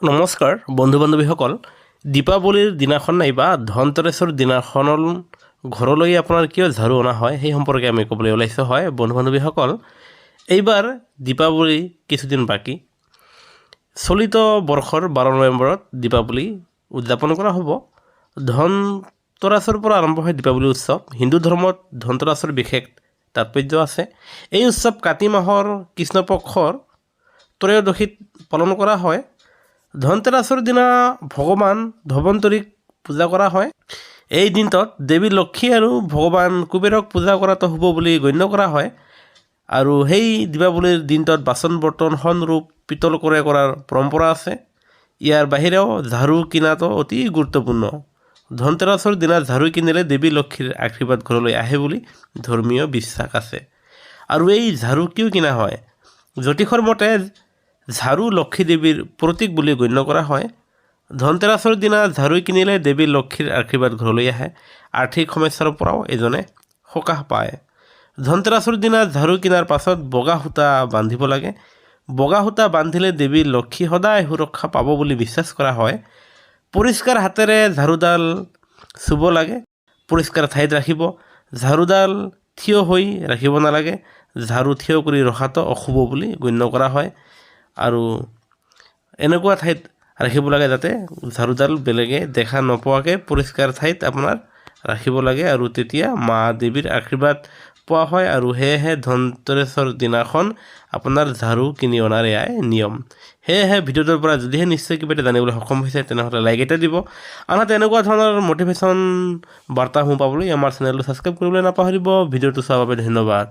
নমস্কাৰ বন্ধু বান্ধৱীসকল। দীপাৱলীৰ দিনাখন নাইবা ধনতেৰছৰ দিনাখন ঘৰলৈ আপোনাৰ কিয় ঝাৰু অনা হয়, সেই সম্পৰ্কে আমি ক'বলৈ ওলাইছোঁ। হয় বন্ধু বান্ধৱীসকল, এইবাৰ দীপাৱলী কিছুদিন বাকী। চলিত বৰ্ষৰ 12 নৱেম্বৰত দীপাৱলী উদযাপন কৰা হ'ব। ধনতেৰাছৰ পৰা আৰম্ভ হয় দীপাৱলী উৎসৱ। হিন্দু ধৰ্মত ধনতেৰাছৰ বিশেষ তাৎপৰ্য আছে। এই উৎসৱ কাতি মাহৰ কৃষ্ণপক্ষৰ ত্ৰয়োদশীত পালন কৰা হয়। ধনতেৰাছৰ দিনা ভগৱান ধন্বন্তৰীক পূজা কৰা হয়। এই দিনটোত দেৱী লক্ষ্মী আৰু ভগৱান কুবেৰক পূজা কৰাটো শুভ বুলি গণ্য কৰা হয়। আৰু সেই দীপাৱলীৰ দিনটোত বাচন বৰ্তন সোণ, ৰূপ, পিতল ক্ৰয় কৰাৰ পৰম্পৰা আছে। ইয়াৰ বাহিৰেও ঝাৰু কিনাটো অতি গুৰুত্বপূৰ্ণ। ধনতেৰাছৰ দিনা ঝাৰু কিনিলে দেৱী লক্ষ্মীৰ আশীৰ্বাদ ঘৰলৈ আহে বুলি ধৰ্মীয় বিশ্বাস আছে। আৰু এই ঝাৰু কিয় কিনা হয়? জ্যোতিষৰ মতে ঝাৰু লক্ষ্মী দেৱীৰ প্ৰতীক বুলি গণ্য কৰা হয়। ধনতেৰাছৰ দিনা ঝাৰু কিনিলে দেৱী লক্ষ্মীৰ আশীৰ্বাদ ঘৰলৈ আহে। আৰ্থিক সমস্যাৰ পৰাও এজনে সকাহ পায়। ধনতেৰাছৰ দিনা ঝাৰু কিনাৰ পাছত বগা সূতা বান্ধিব লাগে। বগা সূতা বান্ধিলে দেৱী লক্ষ্মী সদায় সুৰক্ষা পাব বুলি বিশ্বাস কৰা হয়। পৰিষ্কাৰ হাতেৰে ঝাৰুডাল চুব লাগে। পৰিষ্কাৰ ঠাইত ৰাখিব। ঝাৰুডাল থিয় হৈ ৰাখিব নালাগে। ঝাৰু থিয় কৰি ৰখাটো অশুভ বুলি গণ্য কৰা হয়। আৰু এনেকুৱা ঠাইত ৰাখিব লাগে যাতে ঝাৰুডাল বেলেগে দেখা নোপোৱাকৈ পৰিষ্কাৰ ঠাইত আপোনাৰ ৰাখিব লাগে। আৰু তেতিয়া মা দেৱীৰ আশীৰ্বাদ পোৱা হয়। আৰু সেয়েহে ধনতেৰছৰ দিনাখন আপোনাৰ ঝাৰু কিনি অনাৰ এয়াই নিয়ম। সেয়েহে ভিডিঅ'টোৰ পৰা যদিহে নিশ্চয় কিবা এটা জানিবলৈ সক্ষম হৈছে, তেনেহ'লে লাইক এটা দিব। আনহাতে এনেকুৱা ধৰণৰ মটিভেশ্যন বাৰ্তাসমূহ পাবলৈ আমাৰ চেনেলটো ছাবস্ক্ৰাইব কৰিবলৈ নাপাহৰিব। ভিডিঅ'টো চোৱাৰ বাবে ধন্যবাদ।